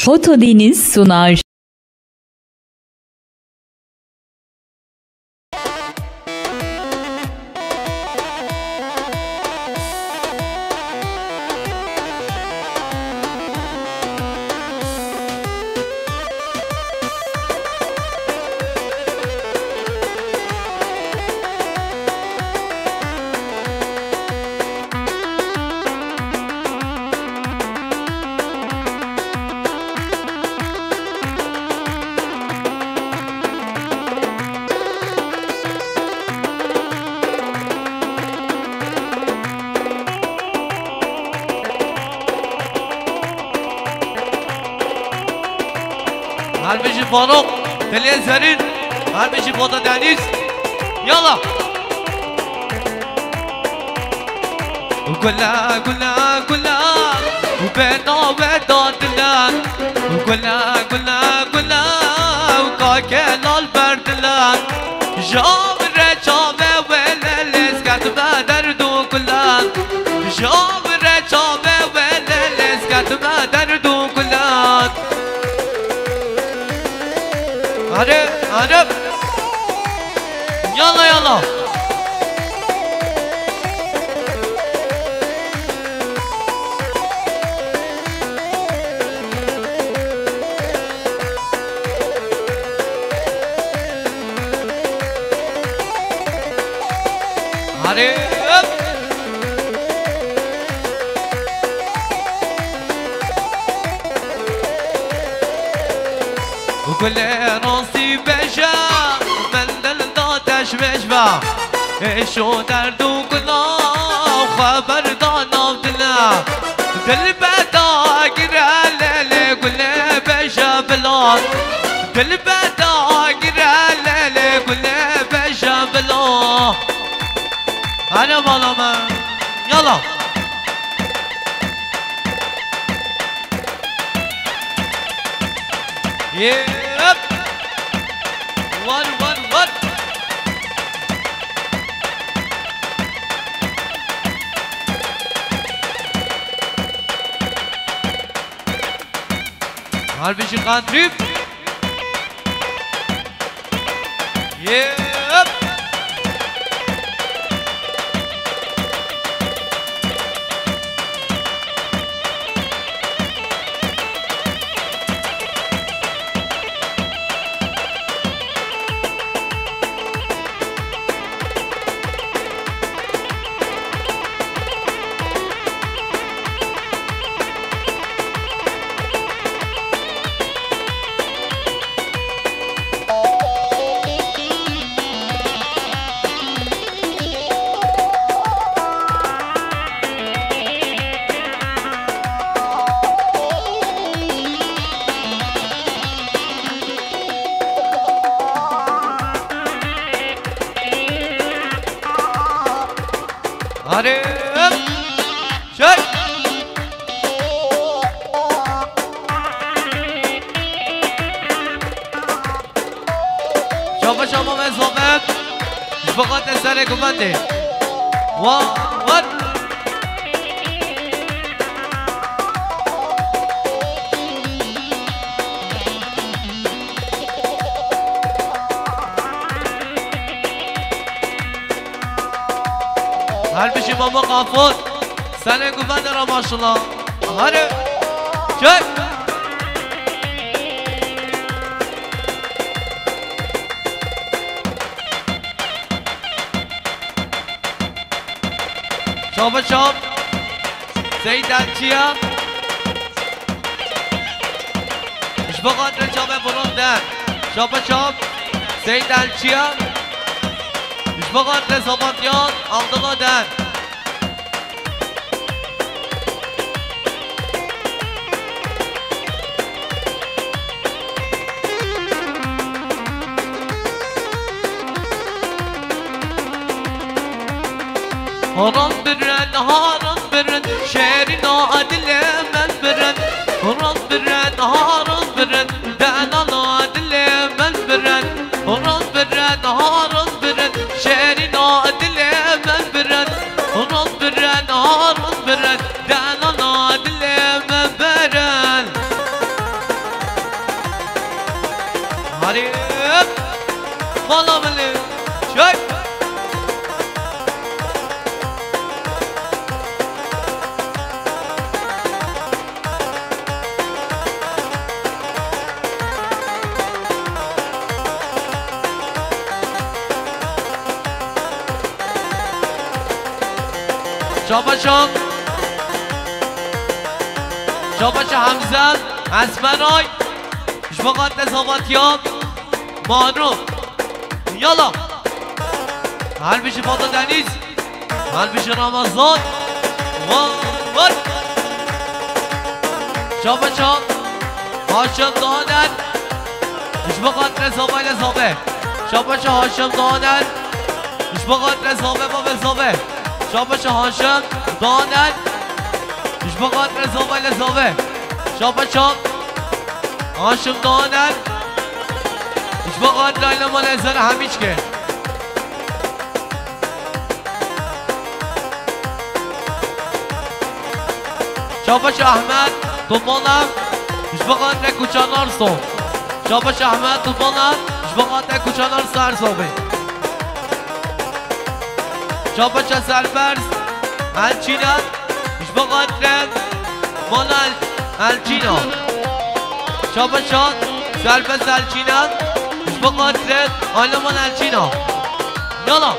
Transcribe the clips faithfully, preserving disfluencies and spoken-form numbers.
Foto Deniz sunar. Her bijî Faruk, dilê zerîn, her bijî Foto Deniz. Yala. Gule, gule, gule, û bê navê da dile. Gule, gule, gule, û kakê lal ber dile. Ji av re çavê wê lê lêz ketime derd û gule. Ji av re çavê wê lê lêz ketime derd û gule. Arif, Arif. Yala, yala. Arif. Gulê rastî beje, mendil da teşmêş be. Êş û derd û gula xeber da nav dile. Dil beda gire lê lê, gulê beje bila. Dil beda gire lê lê, gulê beje bila. Hadi bala me. Yala. Yep. Var, var, var. Harbi jî qandrîb. Yep. Hadi. Çek. Şaba şaba ve zafet. Ji bo xatir serê guvendê. Wa, wat. Her bijî Mamo Qafon. Serê guvendê re maşallah. Hadi. Çek. Çape çap. Seyîd Elçiya. Ji bo xatirê çavê Boran de. Çape çap. Seyîd Elçiya. Ji bo xatirê Sabatyan Abdullah de. Haram birin, haram birin, şêrîna dilê min birin. Haram birin, haram birin, delala dilê min birin. Haram birin, haram birin, şêrîna dilê min birin. Haram birin, haram birin, delala dilê min birin. Hey! Şabaşa. Şabaşa Hemze, Esmeray. Ji bo xatirê Zavatiya. Mano. Yala. Helbişi Fada Deniz. Helbişi Ramazan. Wan, wan. Şabaşa. Haşim Daner. Ji bo xatirê Zava ile Zave. Şabaşa Haşim Daner. Ji bo xatirê Zave, bavê Zave. Şabaşa Haşim Daner. Ji bo xatirê Zava ile Zave. Şabaşa Haşim Daner. Ji bo xatirê aile mala Ezer Hemîçke. Şabaşa Ahmet Topala. Ji bo xatirê Kuçan Arso. Şabaşa Ahmet Topala. Ji bo xatirê Kuçan Arso, her sax bî. Şabaşa Serbest Elçîna. Ji bo xatirê mala Elçîna. Şabaşa Serbest Elçîna. Ji bo xatirê aile mala Elçîna. Yala.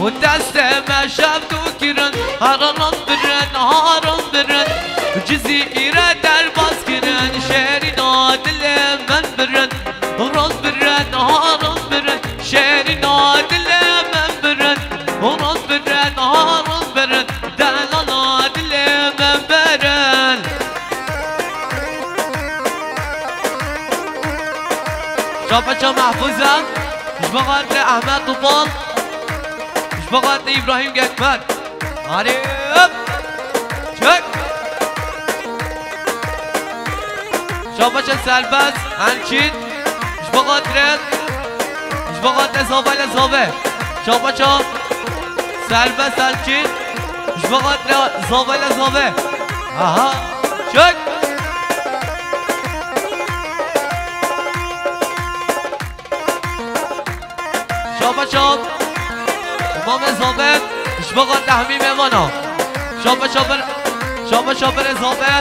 Û destê me şev dû kirin, heran birin, haran birin. Cizîre derbas kirin, şêrîna dilê min birin. Rast birin, haran birin, şêrîna dilê min birin. Rast birin, haran birin, delala dilê min birin. Şabaça Mehfûza, ji bo xatirê Ehmed Topal, ji bo xatirê Îbrahîm Gekmen. Arê, hop! Çek! Şabaça Serbest Elçîn, ji bo xatirê, ji bo xatirê Zava ile Zave. Şabaça Serbest Elçîn, ji bo xatirê Zava ile Zave. Aha! Çek! Şaba şab. Mame Zabe. Ji bo xatirê Hemî Memana. Şaba şaber. Şaba şaberê Zabe.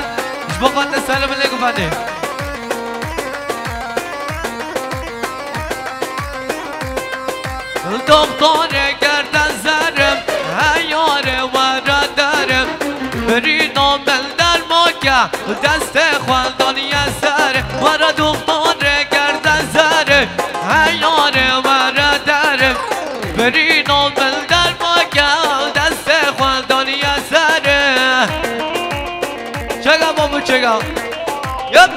Ji bo xatirê Selim lê guvendê. Doktorê gerde zerim, heyarê were derim. Birîna min dermake, destê xwe daniye serê. Were doktorê gerde zerim, heyarê were derim. Birîna min dermake, destê xwe daniye serê. Çega babu çega. Yep.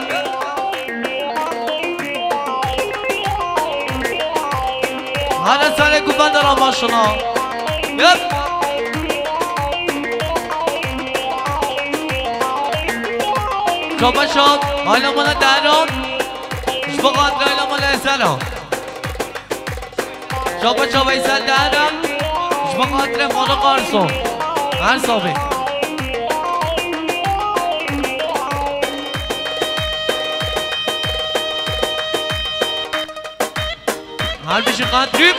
Hane sare ku ben dara başına. Yep. Şaba şab, ayla bana deran. Ji bo xatirê ayla bana esera. Şaba şaba Veysel deran. Ji bo xatirê Faruk Arso. Her sabê. Her bir şey kadrî.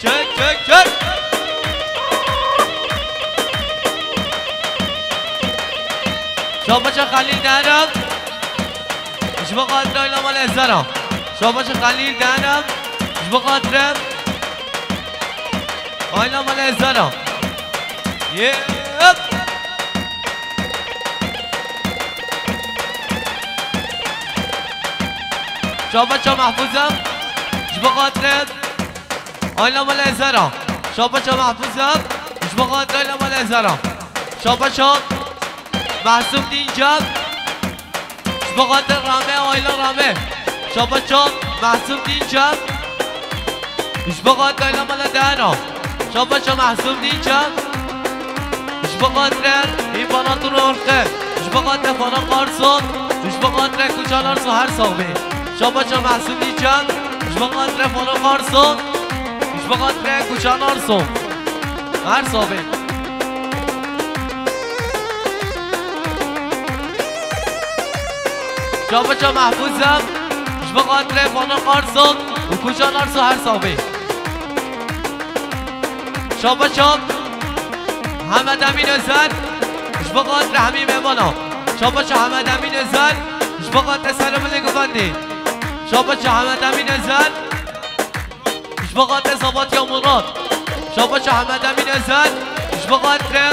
Çek, çek, çek. Şabaşa Xelîl deran. Ji bo xatirê ayla mala Ezara. Şabaşa Xelîl deran. Ji bo xatirê ayla mala Ezara. Yep. Şabaşa Mahfuzem. Ji bo xatirê ayla mala Ezara. Şabaşa Mahfuzem. Ji bo xatirê ayla mala Ezara. Şabaşa Mahsum Dîncem. Ji bo xatir Rame, ayla Rame. Şabaşa Mahsum Dîncem. Ji bo xatir ayla mala Dehra. Şabaşa Mahsum Dîncem. Ji bo xatir Îmana Turorxe. Ji bo xatir Faruk Arson. Ji bo xatir Kuçan Arson her sax bê. Şabaşa Mahsum Dîncem. Ji bo xatir Faruk Arson. Ji bo xatir Kuçan Arson. Her sabê. Şabaşa Mehbûzem, ji bo xatirê Fanik Arso û Kucan Arso her sabê. Şabaşa Hemed Emîn Özer, ji bo xatirê hemî mêvana. Şabaşa Hemed Emîn Özer, ji bo xatirê serê milê guvendê. Şabaşa Hemed Emîn Özer, ji bo xatirê Sabatiya Murat. Şabaşa Hemed Emîn Özer, ji bo xatirê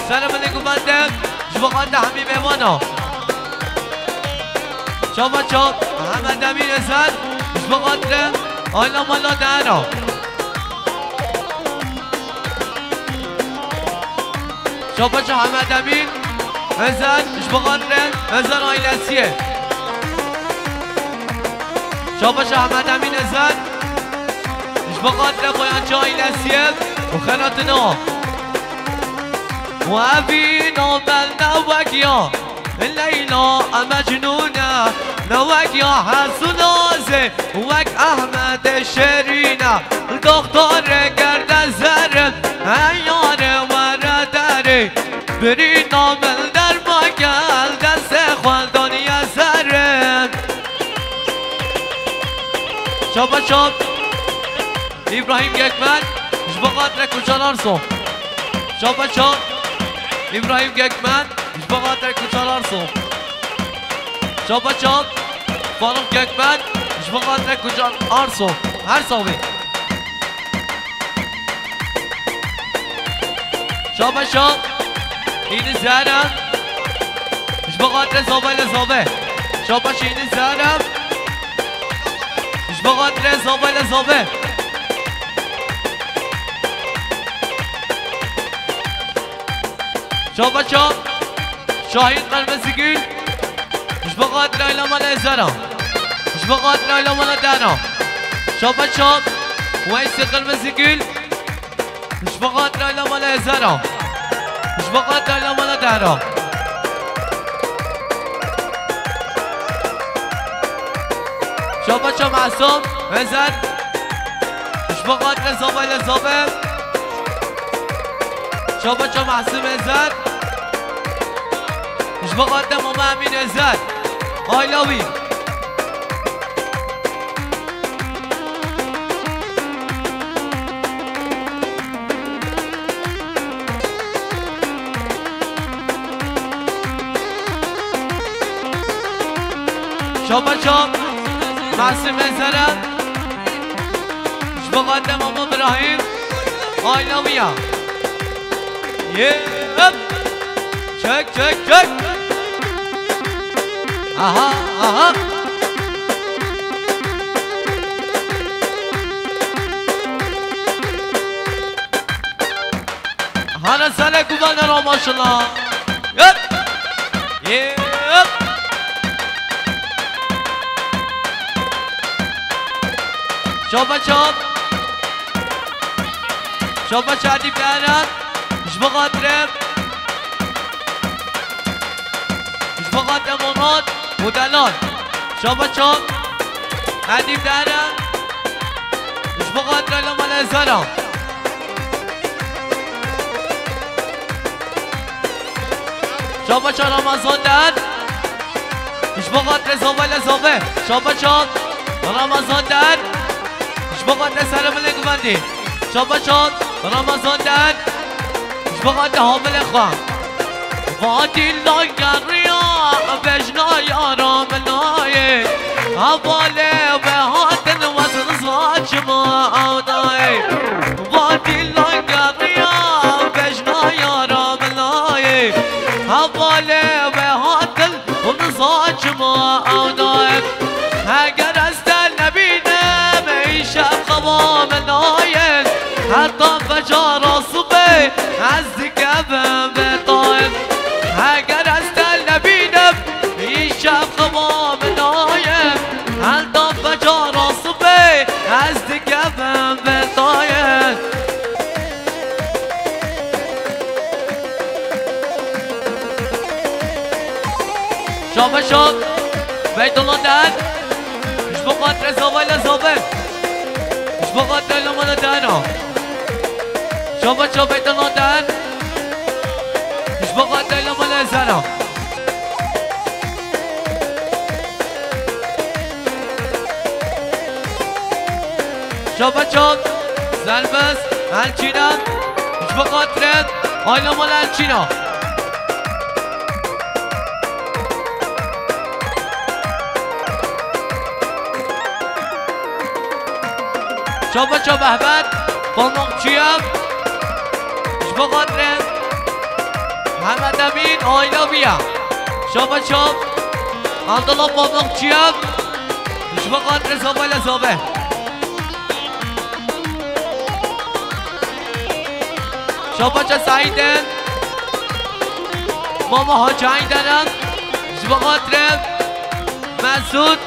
serê milê guvendê, ji bo xatirê hemî mêvana. Şabaşa Hemed Emîn Özer, ji bo xatirê aîla mala dera. Şabaşa Hemed Emîn Özer, ji bo xatirê Özer aîlesiyê. Şabaşa Hemed Emîn Özer, ji bo xatirê Boyançı aîlesiyê û xelatino. Û evî nobel ne wek ya Leyla e Mecnûn e, ne wek ya Hesûn Azê, wek Ehmedê Şêrîn e. Doktorê gerde zerim, hey yarê were derê, birîna min derman ke, destê xwe daniye zerim. Şabaşa Îbrahîm Gökmen, ji bo xatirê Kucan Arso. Şabaşa Îbrahîm Gökmen, ji bo xatirê Kucan Arso. Şabaşa Faruk Gökmen, ji bo xatirê Kucan Arso. Her sabê. Şabaşa Îniz Zehra, ji bo xatirê Zava ile Zave. Şabaşa Îniz Zehra, ji bo xatirê Zava ile Zave. Şabaşa Şahin Qirmizigül, ji bo xatirê aîla mala Ezera. Ji bo xatirê aîla mala Dera. Şabaşa Weysê Qirmizigül, ji bo xatirê aîla mala Ezera. Ji bo xatirê aîla mala Dera. Şabaşa Masum Ezer, ji bo xatirê Zava ile Zave. Şabaşa Masum Ezer, ji bo xatirê Mama Emîn Ezer. Aîla wî. Şabaşa Masum Ezera, ji bo xatirê Mama Birahîm, aîla wî ya. Yep. Çek, çek, çek. Aha, aha. Hana sene kubanera maşallah. Yep. Yep. Şabaşa. Şabaşa Edîb Deren. Ji bo xatirê. Ji bo xatirê Murat û Delal. Şabaşa Edîb Deren. Ji bo xatirê Lama Lezara. Şabaşa Ramazan Der. Ji bo xatirê Zava ile Zave. Şabaşa Ramazan Der. Ji bo xatirê Serê Milê Guvendî. Şabaşa Ramazan Der. Ji bo xatirê hamilê xwe. Vatî lan geriya bejna yara min nayê. Hevalê we hatin wezin zaçima ew nayê. Vatî lan geriya bejna yara min nayê. Hevalê we hatin û niza çima ew nayê. Heger ez te nebînim, îşev xewa min nayê. Heta fecara sibê ez dikevim vê tayê. Heger ez te nebînim, îşev xewa min nayê. Heta fecara sibê ez dikevim vê tayê. Şabaşa Beytullah Der. Ji bo xatirê Zava ile Zave. Ji bo xatirê Lama ile Dera. Çava çavê dana der. Ji bo xatirê Lama Lezera. Çava çav. Serbest. Elçîna. Ji bo xatirê Aylama Elçîna. Çava çav Ehmed, Pamukçiyev, ji bo xatirê Mehmet Emîn, aîla wî ye. Çava çav Abdullah Pamukçiyev, ji bo xatirê Zava ile Zave. Çava çav Seîdin, Mama Hacı Aydın'ın, ji bo xatirê Mesut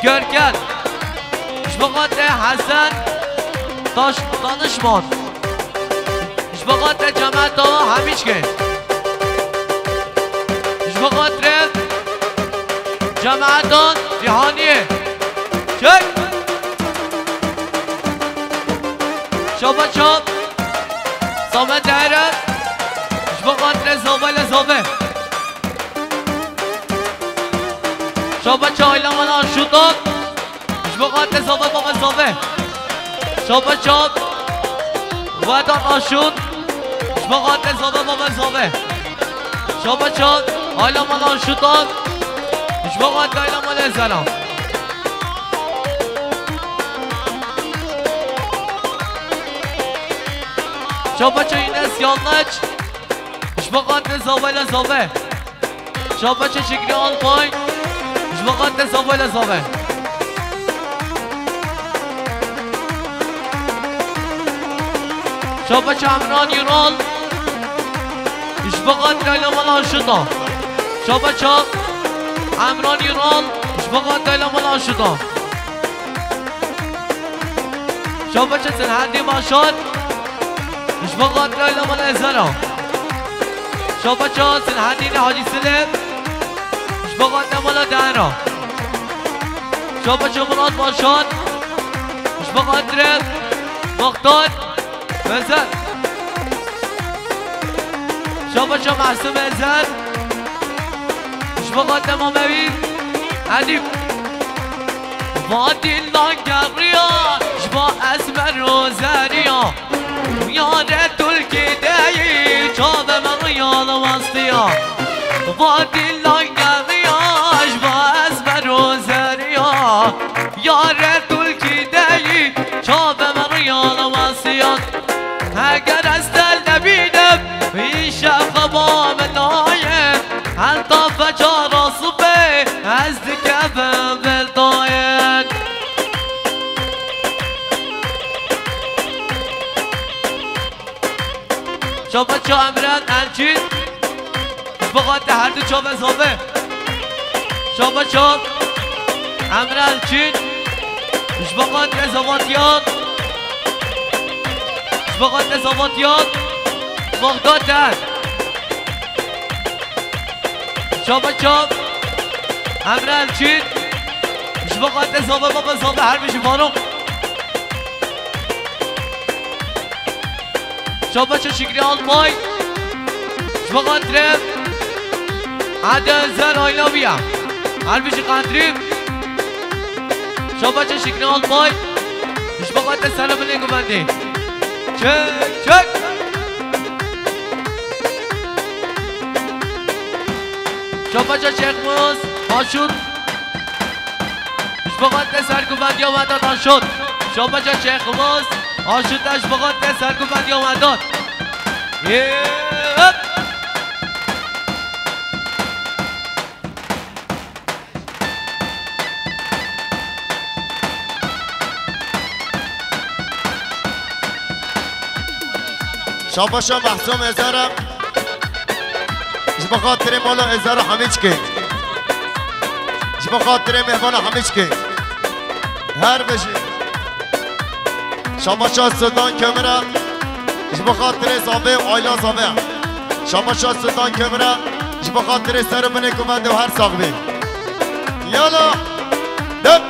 Görgel. Ji bo xatirê Hesen Taş-, Danişman. Ji bo xatirê cemaeta Hemîçkê. Ji bo xatirê cemaeta Cîhaniyê. Çek! Çava çav Samet Ere. Ji bo xatirê Zava ile Zave. Çava çav Aylama Aşutan. Ji bo xatirê Zave, baba Zave. Çava çav Vedat Aşut. Ji bo xatirê Zave, baba Zave. Çava çav Aylama Aşutan. Ji bo xatirê Aylama Lezera. Çava çav Enes Yanlış. Ji bo xatirê Zava ile Zave. Çava çav Şikrî Albay. Ji bo xatirê Zava ile Zave. Çava çav Emran Yunan. Ji bo xatirê Lama Aşutan. Çava çav Emran Yunan. Ji bo xatirê Lama Aşutan. Çava çav Selahaddin Başar. Ji bo xatirê Lama Lezera. Çava çav Selahaddin Hacı Selim. Ji bo xatirê Mala Dehra. Çava çav Murat Başar. Ji bo xatirê Muxtar Özel. Çava çav Mahsum Özel. Ji bo xatirê Mamewî Edîb. Va dîlan geriya, ji bo esmer û zeriya. Yare tulkî deyî, çavê min riya li westiya. Va dîlan geriya, ji bo esmer û zeriya. Yare tulkî deyî, çavê min riya li westiya. Heger ez te nebînim, îşev xeba min nayê. Heta fecara sibê, ez dikevim ber dayê. Çava çav Emran Elçin. Ji bo xatirê her du çavê Zave. Çava çav Emran Elçin. Ji bo xatirê Zavatiyan. Ji bo xatirê Zavatiyan. Bexdad der. Çava çav Emre Elçin. Ji bo xatirê Zava baba Zava her bijî Faruk. Çava çav Şikrî Alpay. Ji bo xatirê Ade Zer aîla wî ya. Her bijî Qedrî. Çava çav Şikrî Alpay. Ji bo xatirê Serê Binê Guvendê. Çek, çek. Çava çav Şêxmûs Aşût. Ji bo xatirê serguvendiya Wedat Aşût. Çava çav Şêxmûs Aşût e ji bo xatirê serguvendiya Wedat. Yê, hop. Şabaşa Mahsûm Êzara. Ji bo xatirê mala Êzara hemî çikê. Ji bo xatirê mêvana hemî çikê. Her bijî. Şabaşa Sultan Kömüre. Ji bo xatirê Zavê û aîla Zavê. Şabaşa Sultan Kömüre. Ji bo xatirê ser û binê kuvendê û her sax bî. Yala. Dep.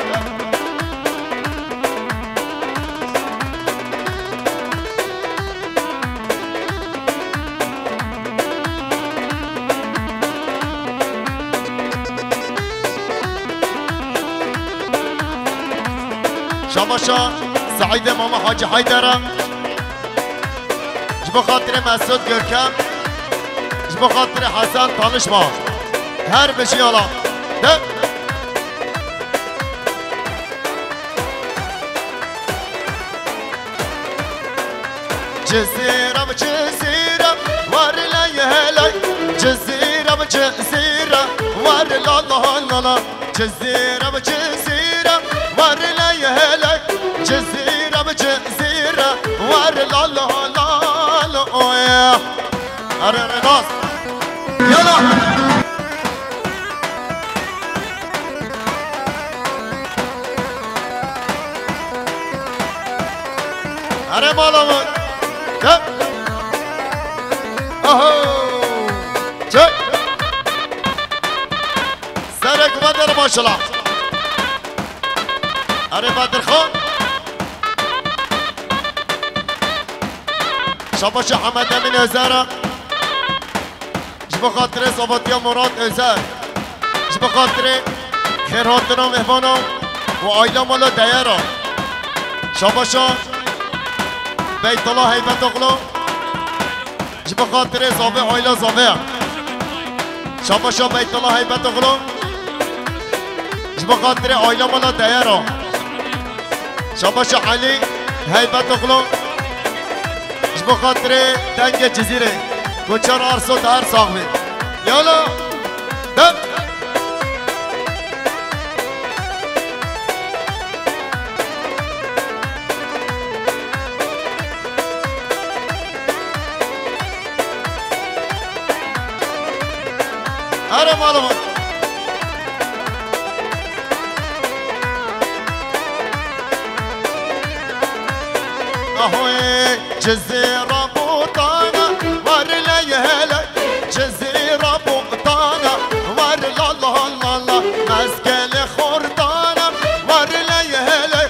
Şabaşa Seîdê Mama Hacî Heyder e. Ji bo xatirê Mesûd Görkem. Ji bo xatirê Hesen Tanişma. Her bijî ala. De. Cizîre bi Cizîre, war ley heley. Cizîre bi Cizîre, war la la la la. Cizîre bi Cizîre, war ley heley. Cizîre bi Cizîre, war la la la la. Oy. Are Renas. Yala. Are mala min. Gel. Aho. Çek. Serek Bedir maşallah. Are Bedir Xan. Şabaşa Hemed Emîn Ozera. Ji bo xatirê Zavetiya Murat Özer. Ji bo xatirê xêrhatina mêvana û aîla mala deyera. Şabaşa Beytullah Heybetoglu. Ji bo xatirê Zavê aîla Zavê. Şabaşa Beytullah Heybetoglu. Ji bo xatirê aîla mala deyera. Şabaşa Elî Heybetoglu. Ji bo xatirê dengê Cizîrê. Koçer Arso te her sax bî. Yala. Dem. Here mala min. Ahoyê Cizîra Botana, war ley heley. Cizîra Botana, war la la la la. Mezgelê Xortana, war ley heley.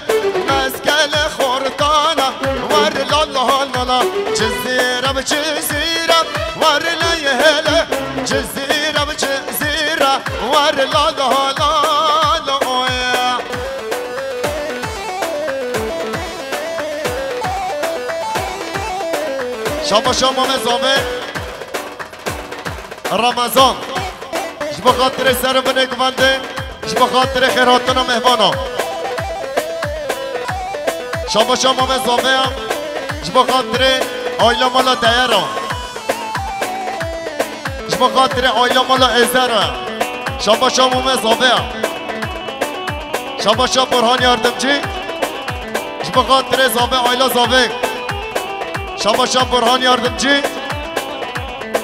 Mezgelê Xortana, war la la la la. Cizîre bi Cizîre, war ley heley. Cizîre bi Cizîre, war la la la la. Oy. Şabaşa Mame Zame Ramazan. Ji bo xatirê ser û binê guvendê, ji bo xatirê xêrhatina mêvana. Şabaşa Mame Zame ya, ji bo xatirê aîla mala deyera. Ji bo xatirê aîla mala Êzera. Şabaşa Mame Zave. Şabaşa Burhan Yardımcı. Ji bo xatirê Zave, aîla Zave. Şabaşa Burhan Yardımcı.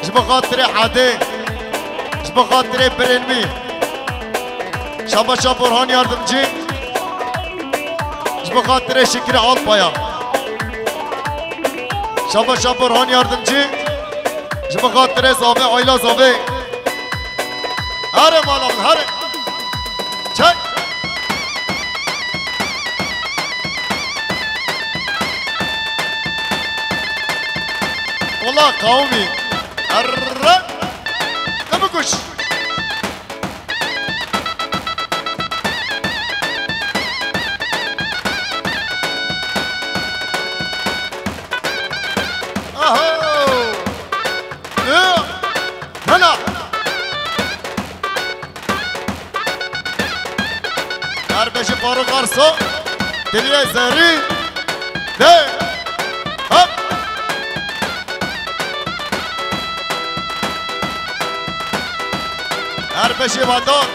Ji bo xatirê Hedê. Ji bo xatirê Birênmî. Şabaşa Burhan Yardımcı. Ji bo xatirê Şikrî Alpaya. Şabaşa Burhan Yardımcı. Ji bo xatirê Zave, aîla Zave. Here mala min, here. Çek. Wala qewmî. Erre. Ne bikuş. Aho! Ê! Hela! Her beşi Faruk Arso, Diliye Zerî, de, hop! Her beşi Vatan,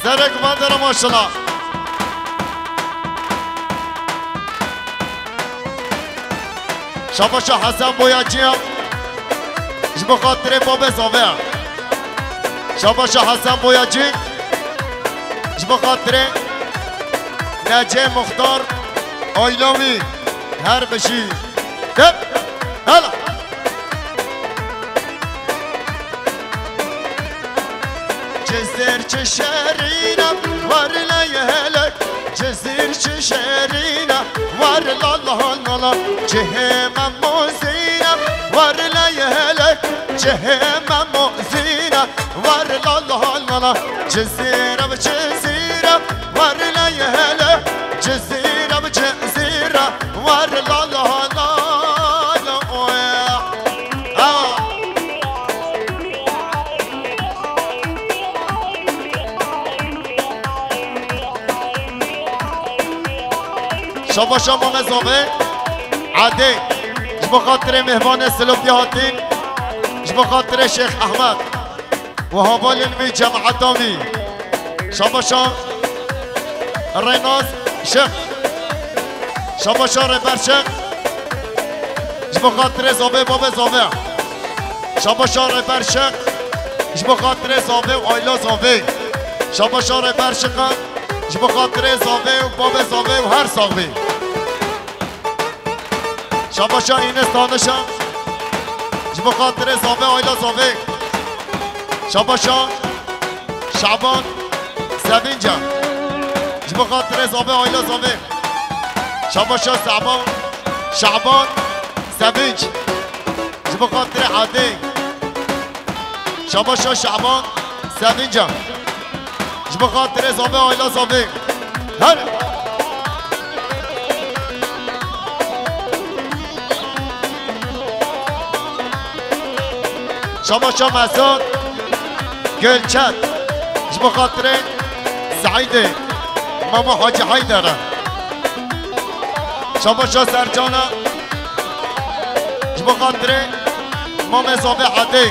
Serek Vandera maşallah. Şabaşa Hesen Boyacı ya. Ji bo xatirê babê Zave ya. Şabaşa Hesen Boyacı. Ji bo xatirê Necê Muxtar. Aylamî. Her bijî. Dep. Hela. Cizîr çi şerîne, war ley helek. Cizîr çi şerîne, war la la la la. Cihê me mozîne, war ley helek. Cihê me mozîne, war la la la la. Cizîr ev Cizîre, war ley helek. Cizîr Şabaşa mame zave Adê. Ji bo xatirê mêvanê Silopiyê hatin. Ji bo xatirê Şêx Ehmed û hevalên wî, cemaeta wî. Şabaşa Rênas Şêx. Şabaşa Rêber Şêx. Ji bo xatirê zave, babê zave. Şabaşa Rêber Şêx. Ji bo xatirê zave û aila zave. Şabaşa Rêber Şêx. Ji bo xatirê zave û babê zave û her sax bî. Şabaşa Înes Tanişa. Ji bo xatirê zave, aila zave. Şabaşa Şaban Sevinca. Ji bo xatirê zave, aila zave. Şabaşa Şaban, Şaban Sevinç. Ji bo xatirê Adê. Şabaşa Şaban Sevinca. Ji bo xatirê zave, aila zave. Her. Şabaşa Mesut Gulçet. Ji bo xatirê Seîdê, Mamo Hacî Heyder. Şabaşa Sercana. Ji bo xatirê Mamê Zave Edê.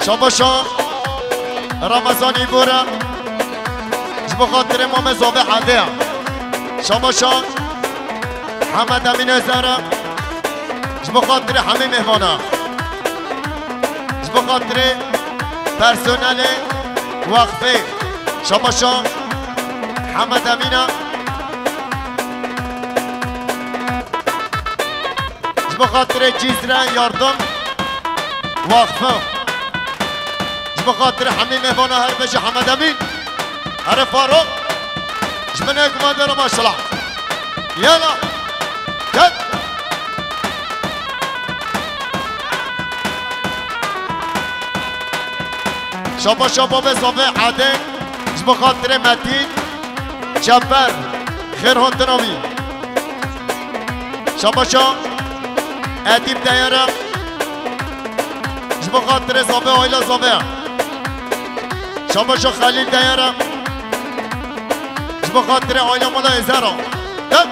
Şabaşa Ramazan Îbora. Ji bo xatirê Mamê Zave Edê. Şabaşa Hemed Emîn Ozera. Ji bo xatirê hemî mêvana. Ji bo xatirê personelê waqfê. Şabaşa Hemed Emîna. Ji bo xatirê Cizre Yardım Vakfı. Ji bo xatirê hemî mêvana her bêje Hemed Emîn. Here Faruk. Ji binê gumandê re maşallah. Yala. Gel. Şabaşa babê Zave Edê. Ji bo xatirê Metîn Çeper. Xêr hatina wî. Şabaşa Edîb Deyara. Ji bo xatirê Zave, aila Zave. Şabaşa Xelîl Deyara. Ji bo xatirê aila mala Êzera. Dek.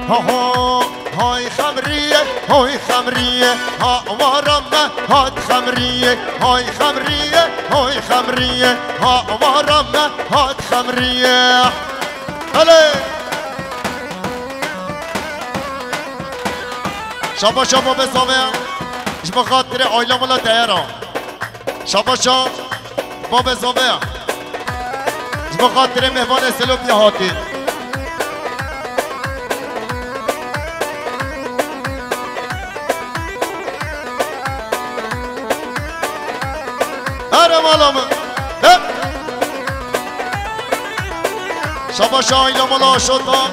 Ha ha, hay Xemrîye, hay Xemrîye, ha wara me hat Xemrîye, hay Xemrîye, hay Xemrîye, ha wara me hat Xemrîye. Hele! Şabaşa babê Zave, ji bo xatirê aila mala Deyara. Şabaşa babê Zave. Ji bo xatirê mêvanê Silopiyê hatî. Here mala min. Hep. Şabaşa aila mala Aşota.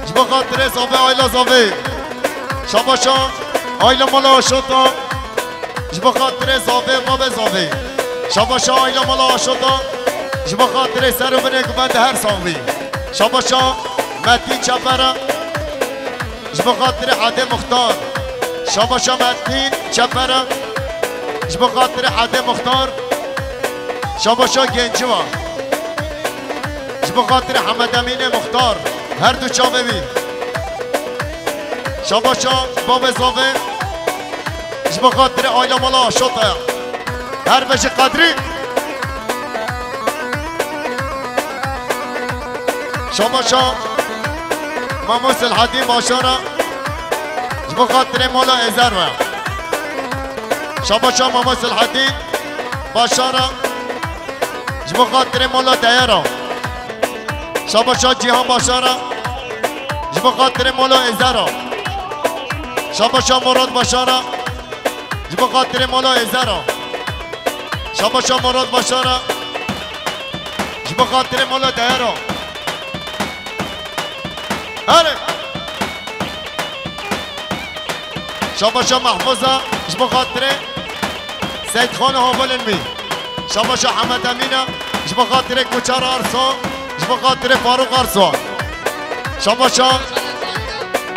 Ji bo xatirê Zave, aila Zave. Şabaşa aila mala Aşota. Ji bo xatirê Zave, babê Zave. Şabaşa aila mala Aşota. Ji bo xatirê ser û binê guvendê her sax bî. Şabaşa Metîn Çepera. Ji bo xatirê Edê Muxtar. Şabaşa Metîn Çepera. Ji bo xatirê Edê Muxtar. Şabaşa Genciva. Ji bo xatirê Hemed Emînê Muxtar. Her du çavê wî. Şabaşa babê Zave. Ji bo xatirê aila mala Aşota. Her bêje Qedrî. Şabaşa Mamo Silhedîn Başara. Ji bo xatirê mala Êzer ve. Şabaşa Mamo Silhedîn Başara. Ji bo xatirê mala Deyara. Şabaşa Cîhan Başara. Ji bo xatirê mala Êzera. Şabaşa Murat Başara. Ji bo xatirê mala Êzera. Şabaşa Murat Başara. Ji bo xatirê mala Deyara. Here. Şabaşa Mehfuza, ji bo xatirê Seytxan û hevalên wî. Şabaşa Hemed Emîna, ji bo xatirê Koçar Arso, ji bo xatirê Farûq Arso. Şabaşa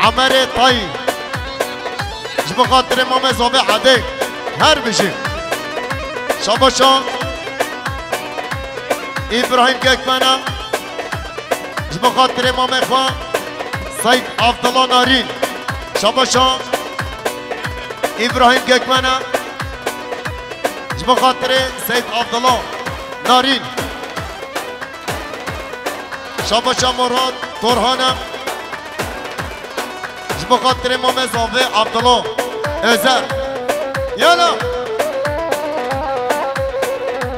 Emerê Tayî, ji bo xatirê Mamê Zobê Edê. Her bijî. Şabaşa Îbrahîm Gekmena, Ji bo xatirê mamê xwe Seyd Abdullah Narîn. Şabaşa Îbrahîm Gökmen e. Ji bo xatirê Seyd Abdullah Narîn. Şabaşa Murat Korhan e. Ji bo xatirê mamê zavê Abdullah Özer. Yala.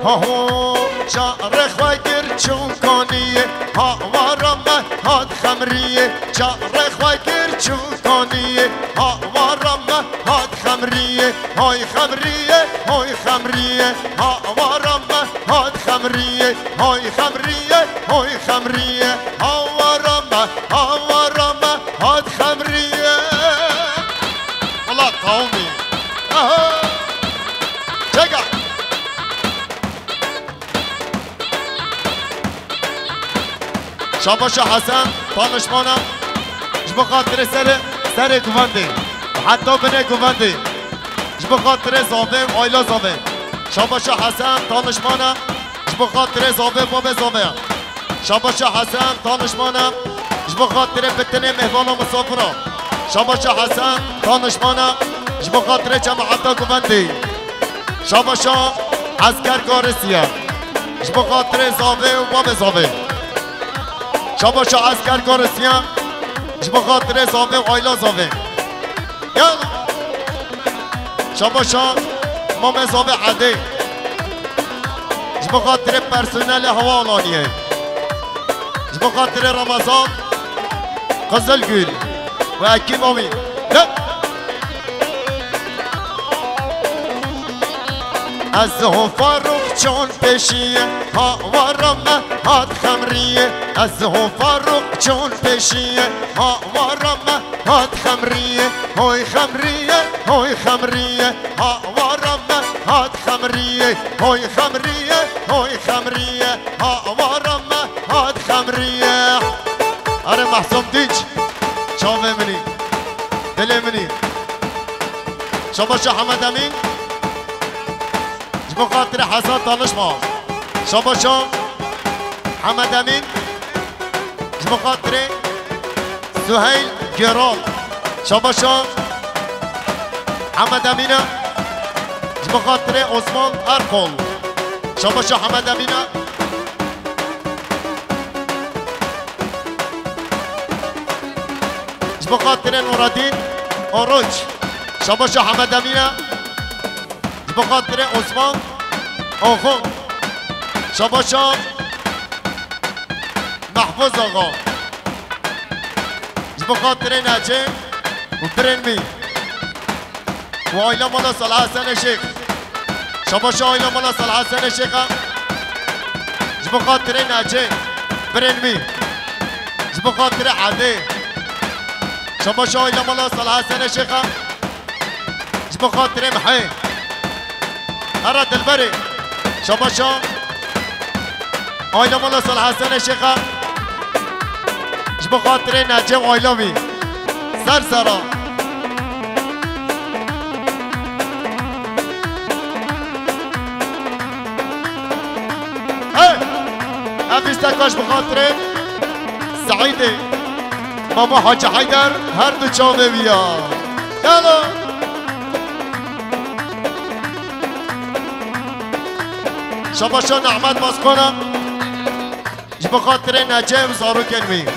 Ha ho, carê xwe gir çûkaniyê, ha wara me hat xemriyê. Carê xwe gir çûkaniyê, ha wara me hat xemriyê. Hay xemriyê, hay xemriyê, ha wara me hat xemriyê. Hay xemriyê, hay xemriyê, ha wara me, ha wara me hat xemriyê. Wala qewmî. Aha. Çeka. Şabaşa Hesen, danişmana. Ji bo xatirê serê, serê guvendê. Heta binê guvendê. Ji bo xatirê zavê, ayla zavê. Şabaşa Hesen, danişmana. Ji bo xatirê zavê, babê zavê. Şabaşa Hesen, danişmana. Ji bo xatirê bitinê mêvana misafira. Şabaşa Hesen, danişmana. Ji bo xatirê cemaeta guvendê. Şabaşa Esker Garisiye. Ji bo xatirê zavê û babê zavê. Şabaşa Esker Garisiye. Ji bo xatirê zavê û ayla zavê. Gel. Şabaşa mamê zavê Edê. Ji bo xatirê personelê havaalaniyê. Ji bo xatirê Ramazan Qizilgül û ekîba wî. Gel. Ez ho Farûq çon pêşiyê, ha wara me hat xemriyê. Ez ho Farûq çon pêşiyê, ha wara me hat xemriyê. Hoy xemriyê, hoy xemriyê, ha wara me hat xemriyê. Hoy xemriyê, hoy xemriyê, ha wara me hat xemriyê. Are Mahsum Dinç, çavê min î, dilê min î. Şabaşa Hemed Emîn. Ji bo xatirê Hesen danişma. Şabaşa Hemed Emîn. Ji bo xatirê Suheyl Geral. Şabaşa Hemed Emîn e. Ji bo xatirê Osman Erkol. Şabaşa Hemed Emîn e. Ji bo xatirê Nureddin Oruç. Şabaşa Hemed Emîn e. Ji bo xatirê Osman Axund. Şabaşa Mehfuz Axa. Ji bo xatirê Necê û birên wî. Û aîla mala Salih Hesenê Şêx. Şabaşa aîla mala Salih Hesenê Şêx e. Ji bo xatirê Necê, birên wî. Ji bo xatirê Edê. Şabaşa aîla mala Salih Hesenê Şêx e. Ji bo xatirê Mihê. Hera dilberê. Şabaşa aîla mala Salih Hesenê Şêx e. Ji bo xatirê Necê û aîla wî. Ser sera. Hey! Ev lîsteka ji bo xatirê Seîdê. Mama Hacı Heyder her du çavê wî ya. Gelo. Şabaşa Nehmet Baskona. Ji bo xatirê Necê û zarokên wî.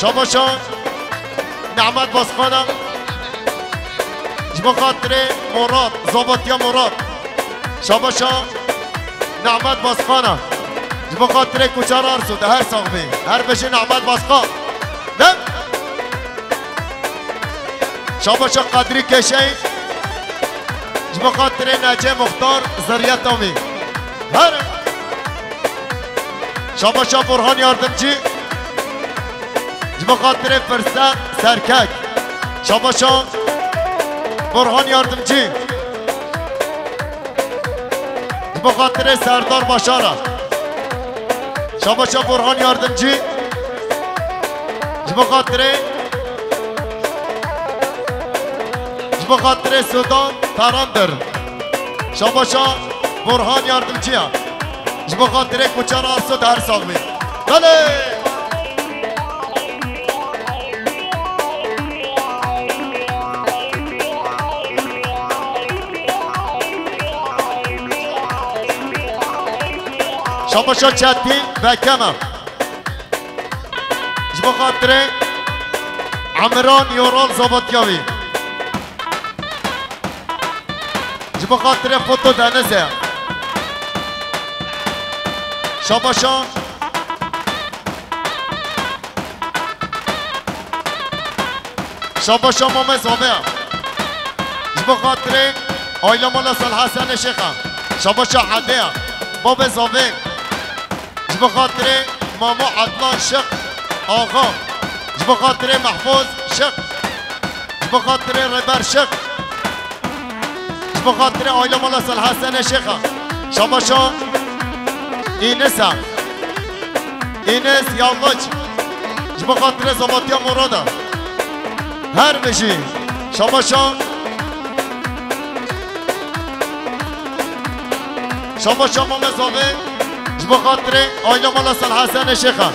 Şabaşa Nehmet Baskona. Ji bo xatirê Murat, Zabatiya Murat. Şabaşa Nehmet Baskona. Ji bo xatirê Kuçar Arsu, de her sax bî. Her bêjî Nehmet Baska. Ne? Şabaşa Kadrî Keşey. Ji bo xatirê Necê Muxtar, Zerriyeta wî. Her. Şabaşa Burhan Yardımcı. Ji bo xatirê Firse Serkek. Şabaşa Burhan Yardımcı. Ji bo xatirê Serdar Başara. Şabaşa Burhan Yardımcı. Ji bo xatirê, ji bo xatirê Sudan Tarandır. Şabaşa Burhan Yardımcıya. Ji bo xatirê Kuçar Arsud her sax bî. Belê! Şabaşa Çetîn Bekeme. Ji bo xatirê Emran Yoral Zavatya wî. Ji bo xatirê Foto Denizê. Şabaşa. Şabaşa Mame Zave. Ji bo xatirê aîla mala Sal Hesenê Şêxa. Şabaşa Hedê. Babê Zave. Ji bo xatirê Mamo Ednan Şiq Axa. Ji bo xatirê Mehfûz Şiq. Ji bo xatirê Rêber Şiq. Ji bo xatirê aîla mala Sal Hesenê Şêxa. Şabaşa Înisa. Înis Yalliç. Ji bo xatirê Zavatiya Murada. Her bijî. Şabaşa. Şabaşa Mame Zave. Ji bo xatirê aîla mala Sal Hesenê Şêxa.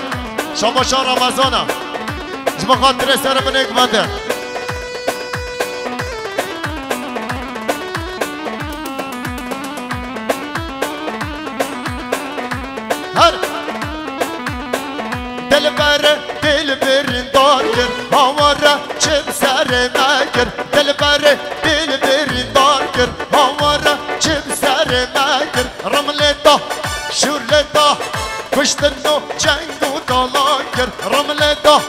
Şabaşa Ramazana. Ji bo xatirê ser binê gumende. Her. Dilber, dilber dar kir, hawara çim serê me kir. Dilber, dilber dar kir, hawara çim serê me kir. Rimlê da, şûrlê da, kuştin û ceng û talan kir. Rimlê da,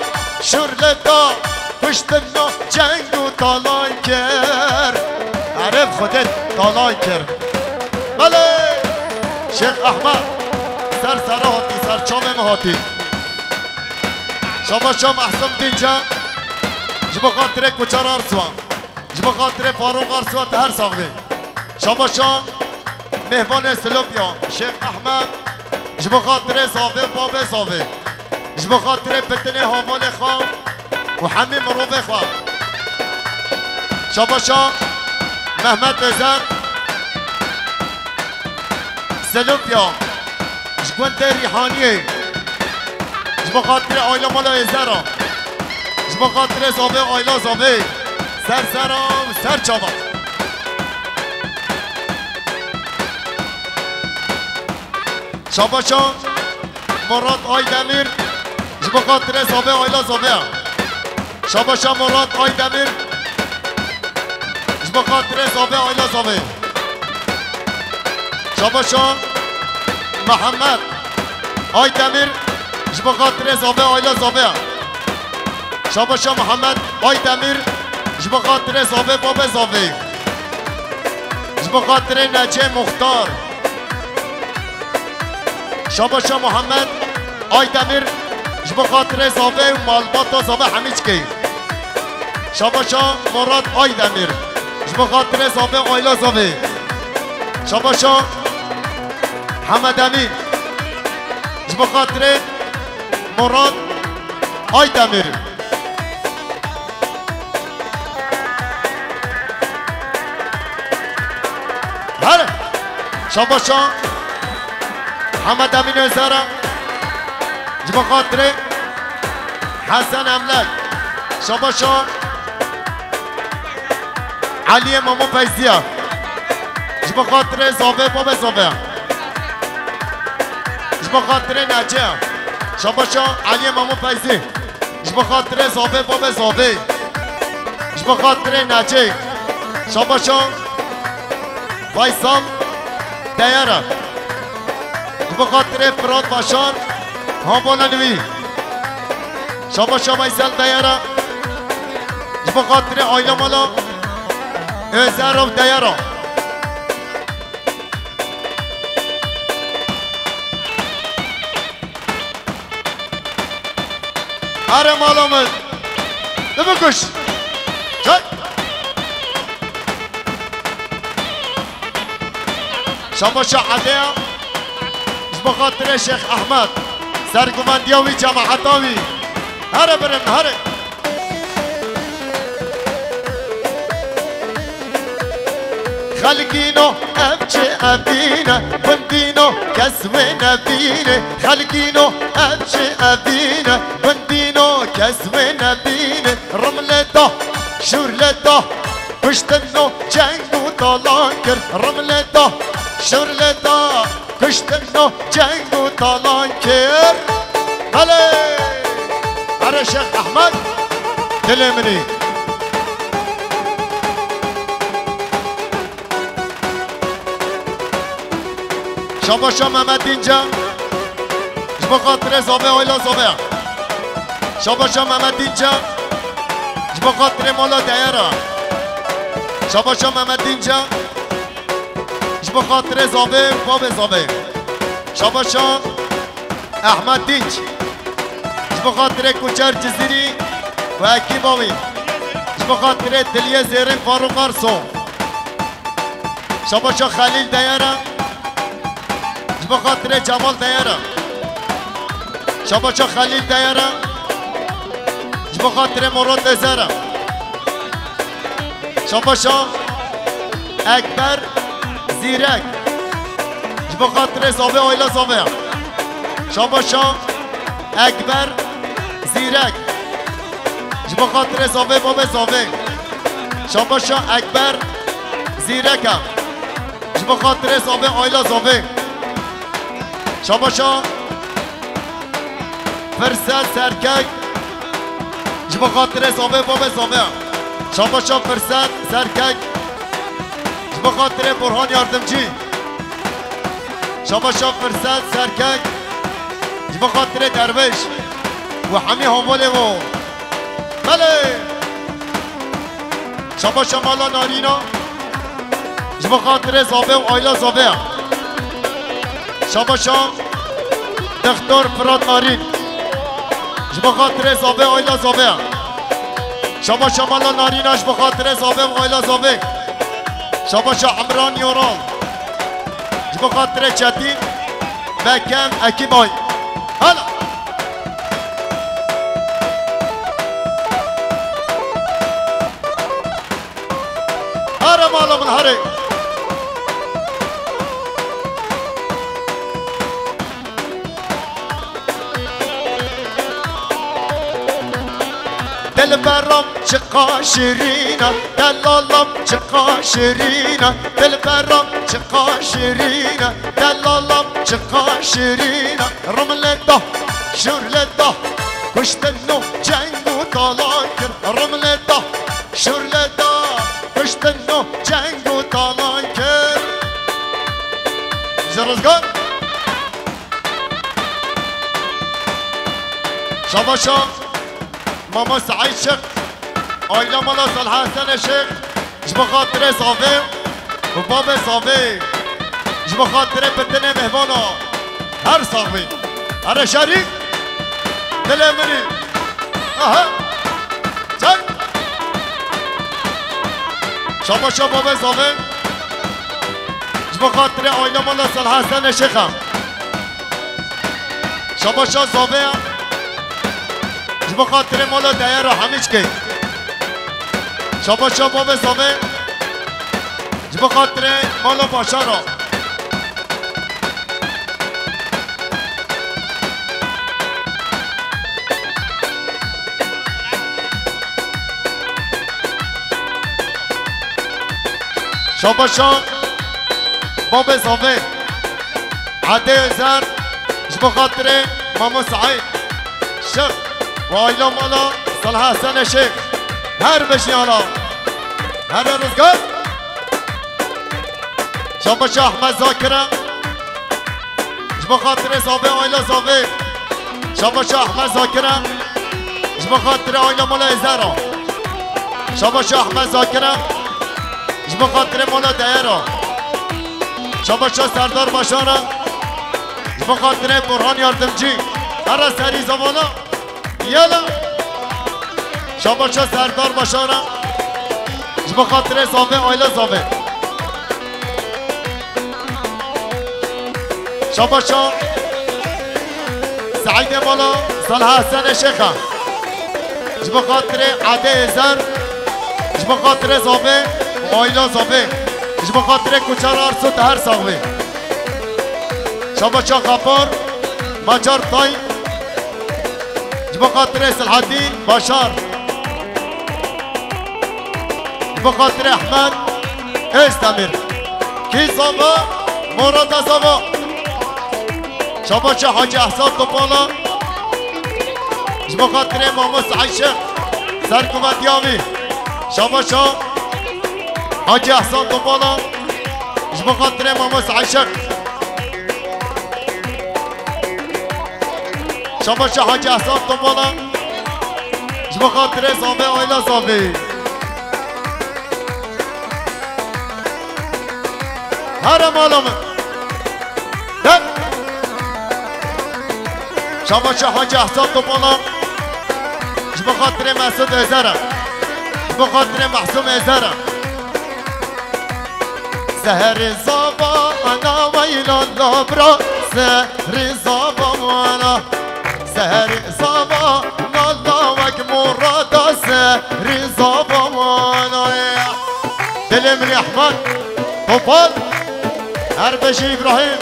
şûrlê da, kuştin û ceng û talan kir. Erê bi Xwedê talan kir. Belê! Şêx Ehmed, ser sera hatî, ser çavê min hatî. Şabaşa Mehsûm Dînce, ji bo xatirê Kuçar Arsuan. Ji bo xatirê Farûq Arsuwa te her sax bî. Şabaşa mêvanê Silopya, Şêx Ehmed. Ji bo xatirê Zavê û babê Zavê. Ji bo xatirê pitinê havalê xwe û hemî mirovê xwe. Şabaşa Mehmet Özer. Silopya. Ji gundê Rîhaniyê. Ji bo xatirê aîla mala Êzera. Ji bo xatirê Zavê aîla Zavê. Ser sera û ser çava. Şabaşa Murat Aydemir. Ji bo xatirê Zavê aîla Zavê. Şabaşa Murat Aydemir. Ji bo xatirê Zavê aîla Zavê. Şabaşa Mihemed Aydemir. Ji bo xatirê Zavê aîla Zavê. Şabaşa Mihemed Aydemir. Ji bo xatirê Zavê babê Zavê. Ji bo xatirê Necê Muxtar. Şabaşa Muhammed Aydemir, ji bo xatirê Zavê û malbata Zavê hemî çikê. Şabaşa Murat Aydemir, ji bo xatirê Zavê aîla Zavê. Şabaşa Hemed Emîn, ji bo xatirê Murat Aydemir. Her şabaşa Hemed Emîn Özera, ji bo xatirê Hesen Emlak, şabaşa Eliyê Mamo Feyziya, ji bo xatirê Zavê babê Zavê, ji bo xatirê Nece, şabaşa Eliyê Mamo Feyzî. Ji bo xatirê Zavê babê Zavê. Ji bo xatirê Necê. Şabaşa Faysal Deyara. Ji bo xatirê Firat Başar, havalan wî. Şabaşa Faysal Deyara. Ji bo xatirê aîla mala Özerov Deyara. Are mala min. Nibikuş. Çek. Şabaşa Edeya. Ji bo xatirê Şêx Ehmed. Serguvendiya wî, cemaheta wî. Here birin, here. Xelkîno ev çi evîne, gundîno kes wê nebîne. Xelkîno ev çi evîne, gundîno kes wê nebîne. Rimlê da, şûrlê da, kuştin û ceng û talan kir. Rimlê da, şûrlê da, Kuştin no ceng û talan kir. Belê! Here Şêx Ehmed, dilê min î. Şabaşa Mehmet Dînce, ji bo xatirê zavê Ayla Zavê. Şabaşa Mehmet Dînce, ji bo xatirê mala deyera. Şabaşa Mehmet Dînce, ji bo xatirê zavê, babê zavê. Şabaşa Ehmed Dînç, ji bo xatirê Kuçer Cizîrî û ekîba wî. Ji bo xatirê Diliyê Zêrîn Farûq Arso. Şabaşa Xelîl Deyera. Ji bo xatirê Cemal Deyera. Şabaşa Xelîl Deyera. Ji bo xatirê Murat Ezera. Şabaşa Ekber Zîrek. Ji bo xatirê zavê Ayla Zavê. Şabaşa Ekber Zîrek. Ji bo xatirê zavê babê zavê. Şabaşa Ekber Zîrek e. Ji bo xatirê zavê Ayla Zavê. Şabaşa Firset Serkek. Ji bo xatirê zavê babê zavê. Şabaşa Firset Serkek. Ji bo xatirê Burhan Yardımcı. Şabaşa Firset Serkek. Ji bo xatirê Derviş û hemî havalê wo. Belê! Şabaşa mala Narîna. Ji bo xatirê zavê û Ayla Zavê. Şabaşa Dextor Firat Narîn. Ji bo xatirê zavê Ayla Zavê. Şabaşa mala Narîna ji bo xatirê zavê û Ayla Zavê. Şabaşa Emran Yoral. Ji bo xatirê Çetîn Bekem Ekîbay. Hala. Here mala min here. Dilberam çiqa şirîn e, delalam çiqa şirîn e, dilberam çiqa şirîn e, delalam çiqa şirîn e. Rimle da, şurle da, kuştin no ceng û talan kir. Rimle da, şurle da, kuştin no ceng û talan kir. Ji Rizgar. Şabaşa Mama Seîd Şêx, aîla mala Salih Hesen Şêx, ji bo xatirê zavê û babê zavê, ji bo xatirê pitinê mehvana, her sax bî. Here şerî, dilê min î. Aha. Çek. Şabaşa babê zavê. Ji bo xatirê aîla mala Salih Hesen Şêx e. Şabaşa zavê. Ji bo xatirê mala deyera hemî çikê. Şabaşa babê zavê. Ji bo xatirê mala Başara. Şabaşa babê zavê. Edê Özer, ji bo xatirê Mamo Saîd Şêx û aîla mala Salih Hesen Şêx. Her bijî ala. Here Rizgar. Şabaşa Ahmet Zakir e. Ji bo xatirê zavê, aîla zavê. Şabaşa Ahmet Zakir e. Ji bo xatirê aîla mala Êzera. Şabaşa Ahmet Zakir e. Ji bo xatirê mala Deyera. Şabaşa Serdar Başar e. Ji bo xatirê Burhan Yardımcı. Here serî zavana. Yala. Şabaşa Serdar Başar e. Ji bo xatirê zavê, aîla zavê. Şabaşa Seîdê mala Salih Hesen Şêx e. Ji bo xatirê Edê Êzer. Ji bo xatirê zavê û aîla zavê. Ji bo xatirê Kuçar Arso, tu her sax bî. Şabaşa Xapar Macar Tay. Ji bo xatirê Silhedîn Başar. Ji bo xatirê Ehmed Özdemir. Kî zava? Morada zava. Şabaşa Hacî Ehsan Topala. Ji bo xatirê Mamos Eyşiq. Serkuvetiya wî. Şabaşa Hacî Ehsan Topala. Ji bo xatirê Mamos Eyşiq. Şabaşa Hacî Ehsan Topala. Ji bo xatirê Zavê, aîla Zavê. Here mala min. Dek. Şabaşa Hacî Ehsan Topala. Ji bo xatirê Mesûd Êzera. Ji bo xatirê Mehsûm Êzera. Seherê zava ana weyla labra, seherê zava ana. Seherê zava ana wek murada, seherê zava ana. Dilê min Ehmed Topal. Her beşê Îbrahîm.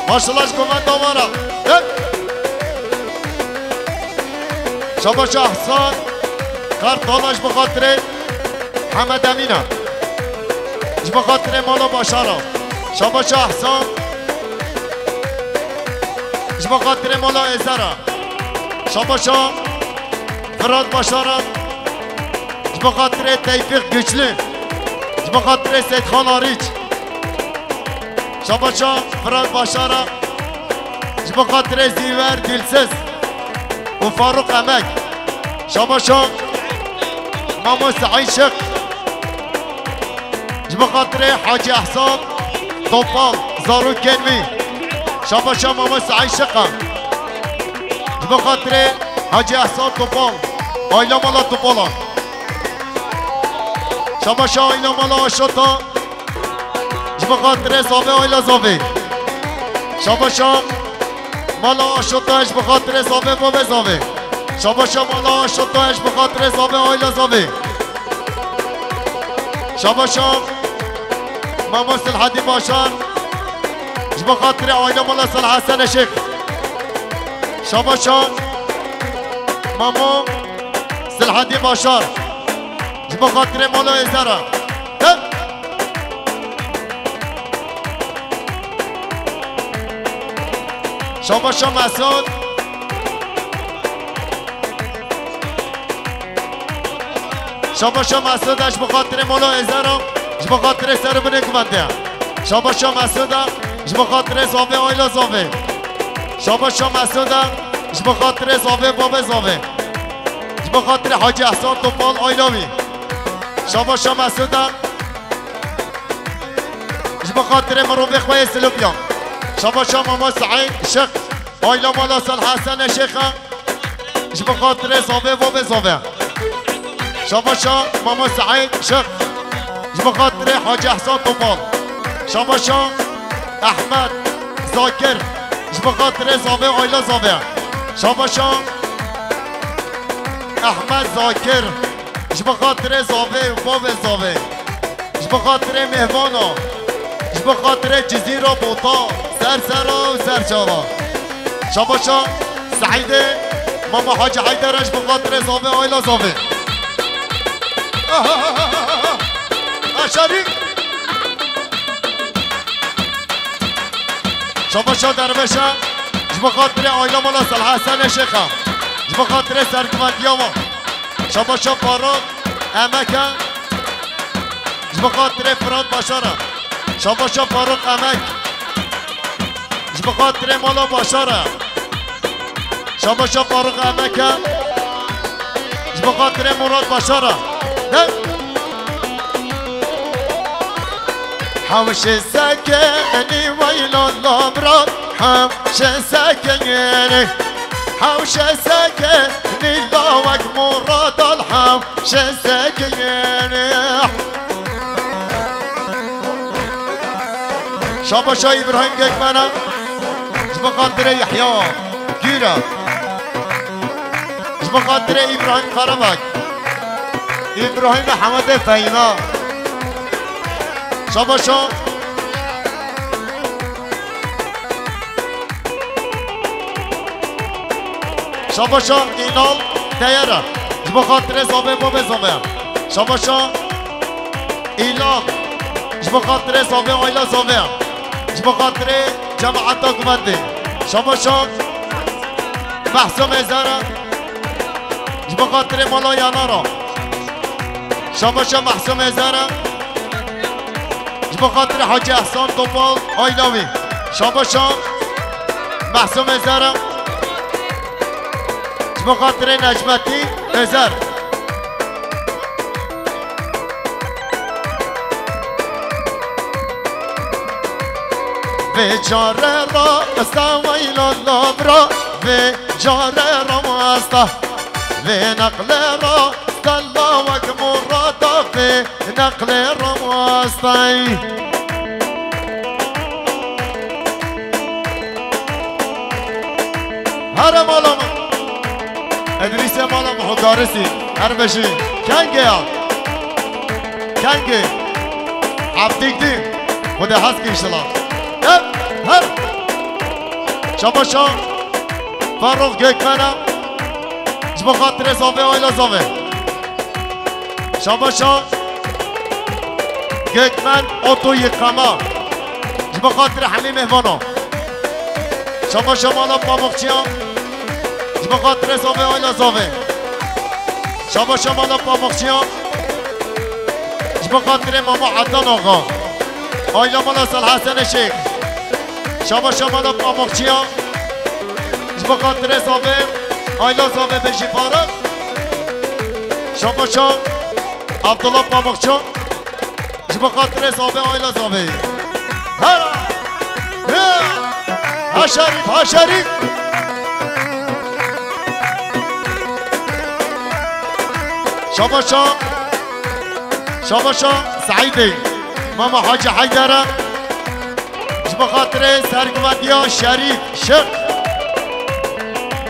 Maşallah ji komenta me re. Hep. Şabaşa Ehsan Kartala ji bo xatirê Hemed Emîn e. Ji bo xatirê mala Başar e. Şabaşa Ehsan. Ji bo xatirê mala Êzer e. Şabaşa Firat Başar e. Ji bo xatirê Tevfîq Güçlü. Ji bo xatirê Seytxan Arîç. Şabaşa Firat Başar e. Ji bo xatirê Zîwer Dilsiz û Faruk Emek. Şabaşa Mamo Seîd Şik. Ji bo xatirê Hacî Ehsan Topal, zarokên wî. Şabaşa Mamo Seîd Şik e. Ji bo xatirê Hacî Ehsan Topal, aîla mala Topal e. Şabaşa aîla mala Aşota. Ji bo xatirê Zavê, aîla Zavê. Şabaşa mala Aşota, ji bo xatirê Zavê, bavê Zavê. Şabaşa mala Aşota, ji bo xatirê Zavê, aîla Zavê. Şabaşa Mamo Silhedî Başar. Ji bo xatirê aîla mala Silhesen Şêx. Şabaşa Mamo Silhedî Başar. Ji bo xatirê mala Êzera. Hep. Şabaşa Mesûd. Şabaşa Mesûd e ji bo xatirê mala Êzera. Ji bo xatirê serê binê guvendê. Şabaşa Mesûd e ji bo xatirê Zavê, aîla Zavê. Şabaşa Mesûd e ji bo xatirê Zavê, bavê Zavê. Ji bo xatirê Hacî Ehsan Topal, aîla wî. Şabaşa Mesûd e. Ji bo xatirê mirovê xwe yê Silopya. Şabaşa Mama Seîd Şik. Aîla mala Sal Hesen Şêx e. Ji bo xatirê Zavê, bavê Zavê. Şabaşa Mama Seîd Şik. Ji bo xatirê Hacî Ehsan Topal. Şabaşa Ehmed Zakir. Ji bo xatirê Zavê, aîla Zavê. Şabaşa Ehmed Zakir. Ji bo xatirê Zavê û bavê Zavê. Ji bo xatirê mêvana. Ji bo xatirê Cizîra Bota. Ser sera û ser çava. Şabaşa Seîdê Mama Hacî Heyder e ji bo xatirê Zavê, aîla Zavê. Aşerî. Şabaşa Dervêş e ji bo xatirê aîla mala Sal Hesen Şêx e. Ji bo xatirê serkuventiya wan. Şabaşa Faruk Emek e. Ji bo xatirê Firat Başar e. Şabaşa Faruk Emek. Ji bo xatirê mala Başar e. Şabaşa Faruk Emek e. Ji bo xatirê Murat Başar e. Ne? Hewşe sekenî weyla labra, hewşe sekenî. Hewşe sekenî lawek Murat al, hewşe sekenî. Şabaşa Îbrahîm Gökmen e. Ji bo xatirê Yehya Gür e. Ji bo xatirê Îbrahîm Karabak. Îbrahîm Hemedê Feyna. Şabaşa. Şabaşa Înal Deyera. Ji bo xatirê Zavê, bavê Zavê. Şabaşa Îlan. Ji bo xatirê Zavê, aîla Zavê. Ji bo xatirê cemaeta guvendê. Şabaşa Mehsûm Êzara. Ji bo xatirê mala Yanara. Şabaşa Mehsûm Êzara. Ji bo xatirê Hacî Ehsan Topal, aîla wî. Şabaşa Mehsûm Êzara. Ji bo xatirê Necmetî Êzer. Vê care ra esta weyla lavra, vê care ra wasta. Vê neqle ra stella wek murada, vê neqle ra wastay. Here mala min. Edrîsê mala min Hukarisî. Her bijî. Kengê ya? Kengê? Hevdîk dî. Xwedê hez kî inşallah. Her, her. Şabaşa Ferruh Gökmen'e. Ji bo xatirê zavê, aîla zavê. Şabaşa Gökmen Oto Yıkama. Ji bo xatirê hemî mêvana. Şabaşa mala Pamukçiya. Ji bo xatirê zavê, aîla zavê. Şabaşa mala Pamukçiya. Ji bo xatirê mama Adnan Axa. Aîla mala Sal Hesen Şêx. Şabaşa mala Pamukçiya. Ji bo xatirê zavê, aîla zavê bêjî Faruk. Şabaşa Abdullah Pamukçu. Ji bo xatirê zavê, aîla zavê. Hera! He! Ha şerîf, ha şerîf! Şabaşa, şabaşa Seîdê, mama Hacî Heydere. Ji bo xatirê serguvendiya Şerîf Şiq,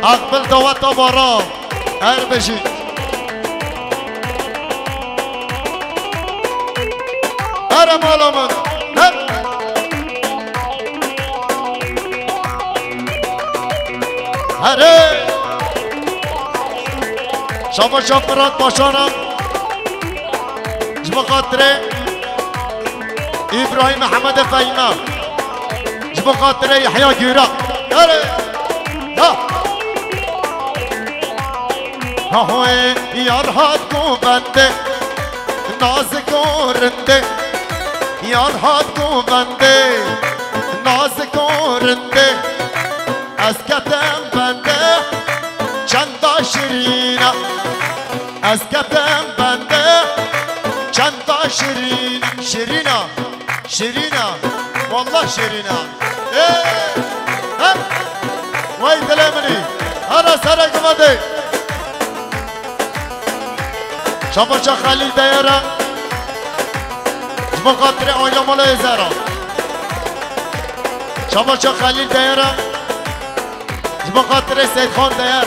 Aqbil Daweta Bara, her bijî. Here mala min. Her. Here. Şabaşa Firat Başaran. Ji bo xatirê Îbrahîm Mehemedê Fehîme. Ji bo xatirê Yehya Gûra. Erê! Ha! Ha hoyê yar hat govendê, nazik û rindê. Yar hat govendê, nazik û rindê. Ez ketim bendê, çenda şirîn e. Ez ketim bendê, çenda şirîn, şirîn e, şirîn e, wallah şirîn e. Ê, her, wey dilê min î, here serê gumedê. Şabaşa Xelîl Deyera, ji bo xatirê aîla mala Êzera. Şabaşa Xelîl Deyera. Ji bo xatirê Seyîdxan Deyer.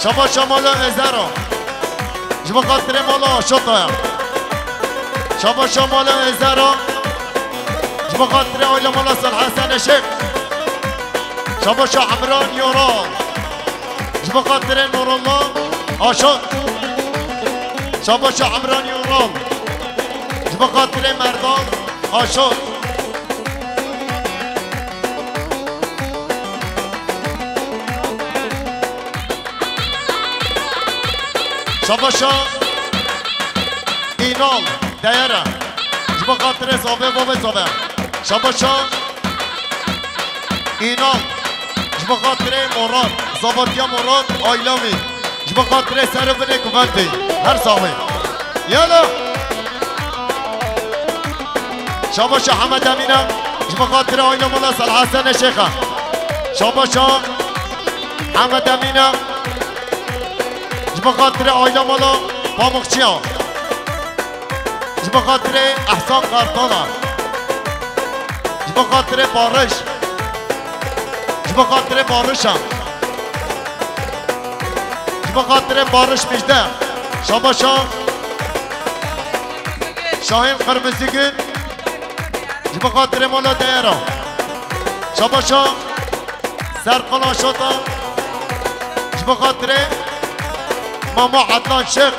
Şabaşa mala Êzera. Ji bo xatirê mala Aşota ya. Şabaşa mala Êzera. Ji bo xatirê aîla mala Sal Hesen Şêx. Şabaşa Emran Yoral. Ji bo xatirê Nurullah Aşot. Şabaşa Emran Yoral. Ji bo xatirê Merdan Aşot. Şabaşa Înal Deyera. Ji bo xatirê zavê bavê zavê. Şabaşa Înal. Ji bo xatirê Morat. Zavatiya Morat. Aîla wî. Ji bo xatirê ser û binê kuvendê. Her saxê. Yala. Şabaşa Hemed Emîne. Ji bo xatirê aîla mala Sal Hesen Şêxa. Şabaşa Hemed Emîne. Ji bo xatirê aîla mala Pamukçiya. Ji bo xatirê Ehsan Kartala. Ji bo xatirê Barış. Ji bo xatirê Barışa. Ji bo xatirê Barış Mijde. Şabaşa Şahin Qirmizigül. Ji bo xatirê mala Deyera. Şabaşa Serqal Aşota. Ji bo xatirê Mama Adnan Şêx.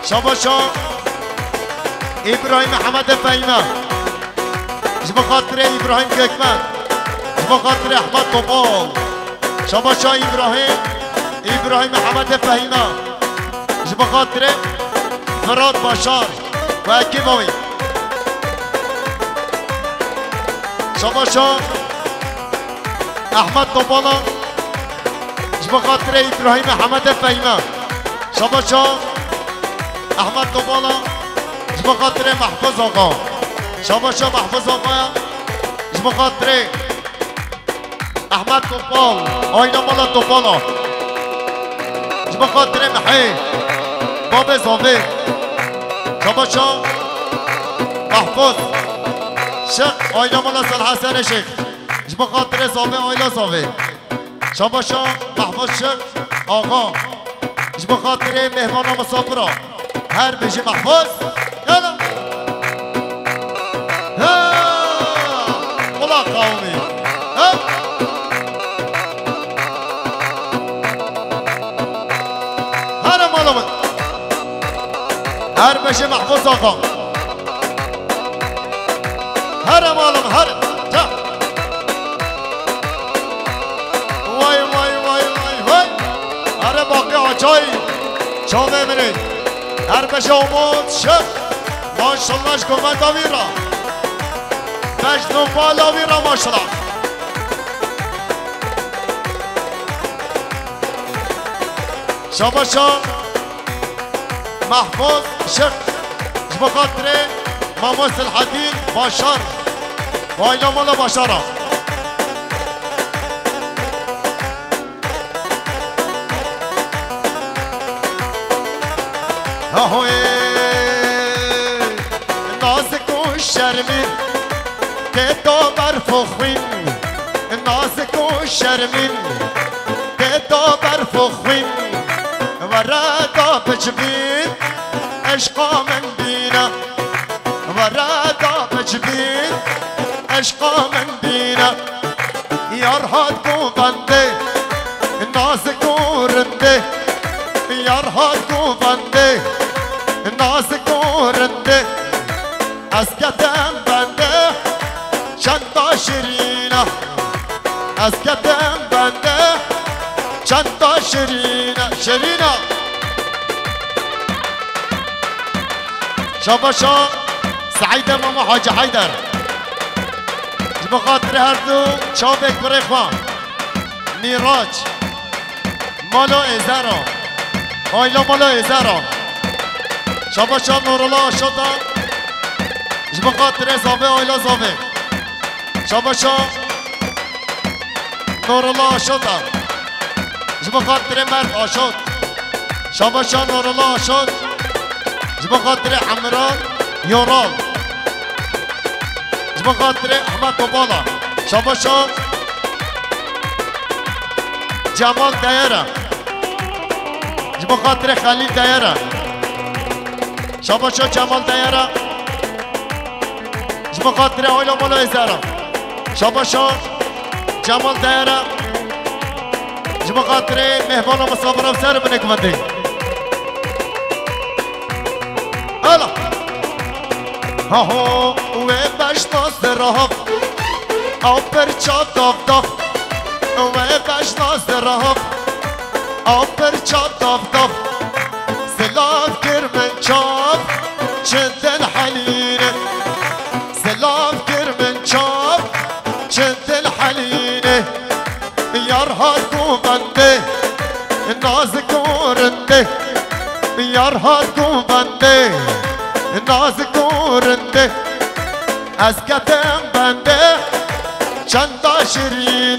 Şabaşa Îbrahîm Mehemedê Fehîme. Ji bo xatirê Îbrahîm Gökmen. bo xatirê Ehmed Topal. Şabaşa Îbrahîm, Îbrahîm Ehmedê Fehîme. Ji bo xatirê Firat Başar û ekîba wî. Şabaşa Ehmed Topala. Ji bo xatirê Îbrahîm Ehmedê Fehîme. Şabaşa Ehmed Topala. Ji bo xatirê Mehfuz Axa. Şabaşa Mehfuz Axaya. Ji bo xatirê Ehmed Topal, aîla mala Topala. Ji bo xatirê Mihê, babê Zavê. Şabaşa Mehfuz Şêx, aîla mala Salih Hesenê Şêx. Ji bo xatirê Zavê, aîla Zavê. Şabaşa Mehfuz Şêx Axa. Ji bo xatirê mêhvana misafira. Her bijî Mehfuz. Yala. Ha! Qulaq qawimî. Ha! Here mala min. Her bijî Mehfuz Axa. Here mala min, here. Ça. Vay, vay, vay, vay, vay. Here baqî açay. Çavê min ê. Her beşe Umut Şêx. Maşallah ji gometa wî re. Mecnûn bala wî re maşallah. Şabaşa Mehfuz Şêx. Ji bo xatirê Mamo Selhedîn Başar. Vayla mala Başara. Ahoyê, nazik û şermîn, tê to berf û xwîn. Nazik û şermîn, tê to berf û xwîn. Were da bicivîn, eşqa min bîne. Were da bicivîn, eşqa min bîne. Yar hat govendê, nazik û rindê. Yar hat govendê, nazik û rindê. Ez ketim bendê, çenda şirîne. Ez ketim bendê, çenda şirîne. Şirîne. Şabaşa Seîdê Mama Hacî Heyder. Ji bo xatirê her du çavê kurê xwe. Mîraç. Mala Êzera. Aîla mala Êzera. Şabaşa Nurullah Aşota. Ji bo xatirê Zavê, aîla Zavê. Şabaşa Nurullah Aşota. Ji bo xatirê Mert Aşot. Şabaşa Nurullah Aşot. Ji bo xatirê Emran Yoral. Ji bo xatirê Ehmed Topala. Şabaşa Cemal Deyere. Ji bo xatirê Xelîl Deyere. Şabaşa Cemal Deyere. Ji bo xatirê aîla mala Êzera. Şabaşa Cemal Deyere. Ji bo xatirê mêhvana misafira ser binê guvendê. Ela. Haho, wê beşna zirav, a pirça dav dav. Wê beşna zirav, a pirça dav dav. Silav kir min çav, çi dil helîne. Silav kir min çav, çi dil helîne. Yar hat govendê, nazik û rindê. Yar hat govendê, nazik û rindê. Ez ketim bendê, çenda şirîn.